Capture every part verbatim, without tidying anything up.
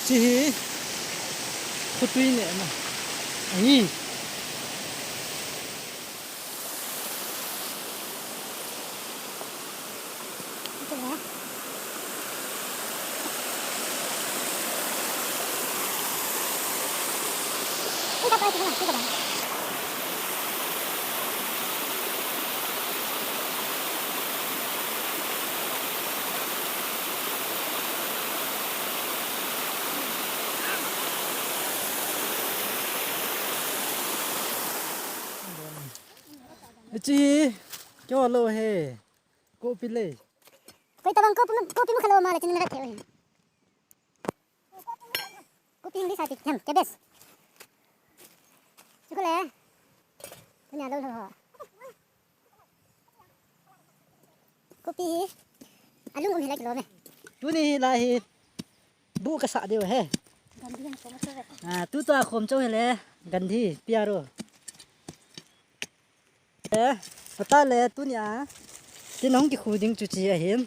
Hiche hi khotui nehna ahi. Hiche hi keiho lou ahi. Kopi lei. Koi tabang kopi, kopi mu kha lou ma le, chini na thei ahi. Kopi English a ti ham, cabbage. Chukule. Tunia lou lou ho. Kopi hi alung um hi le kilo me. Tuni hi la hi bu kasah diu ahi. Gandhi han ko ma so ve. Ah, tutua khom chou hi le. Gandhi, P R O. Eh, pata le tunia. Tin hung kikhu ding chu chi ahin.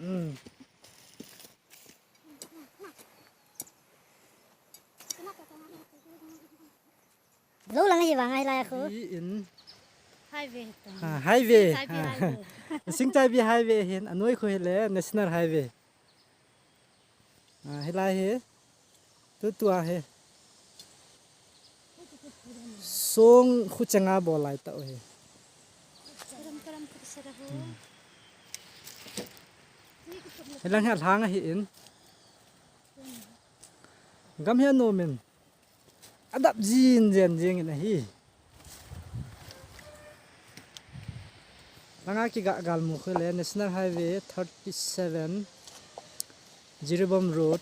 Hmm. Lou lang hi vang ai lai khu. Hi in. Highway. Ha, highway. Singchaibi highway. Singchaibi highway hin, anoi khu hi le National Highway. Ah, hilai hi. Tutua hi. Song khu changa bol lai tau hi. Hmm. Hilang hi alhang ahi in. Gam hi anom in. Adap jin jen jeng in ahi. Langa kiga galmu khu le National Highway thirty-seven, Jiribam Road.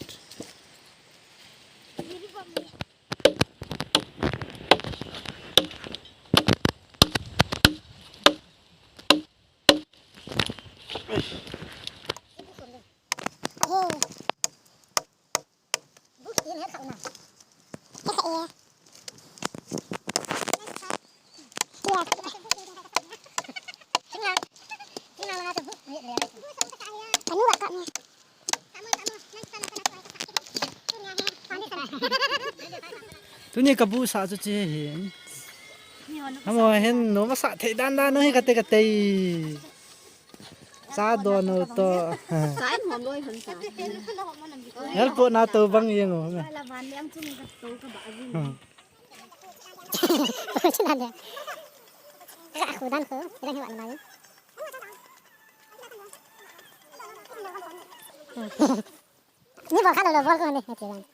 Tuni kabu sa chu chi hin. Hamo hin no masa thei dan dan no hi kate kate. Cha don no to. Sai hom loi hon sa. Helpo na to bang yeng o. Sai la van lem chung ka to ka ba a jin. Hmm. Chin dan de. Ka khu dan khu, dan hi wan lai. Hmm. Ni bol kha lo lo bol ko ne, ha chi dan.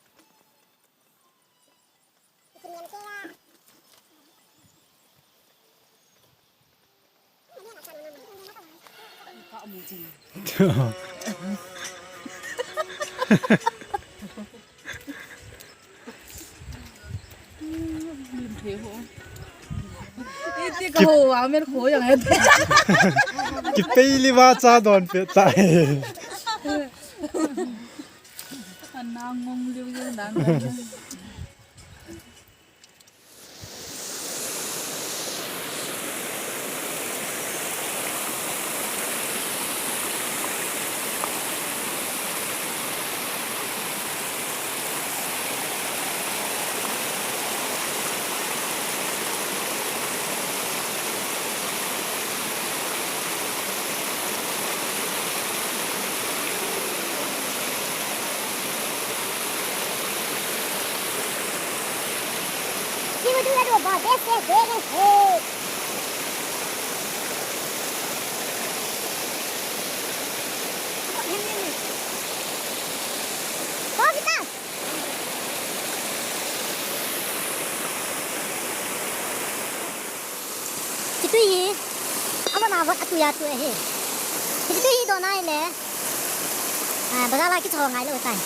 Iti ka ho, amen ko yang he. Kipei li va cha don pe tai. Ana ngong liu liu dan. Kitui hi, ama na vot atui atui hi. Kitui hi don ai le. Ah, bazar la kicho ngai lo tai.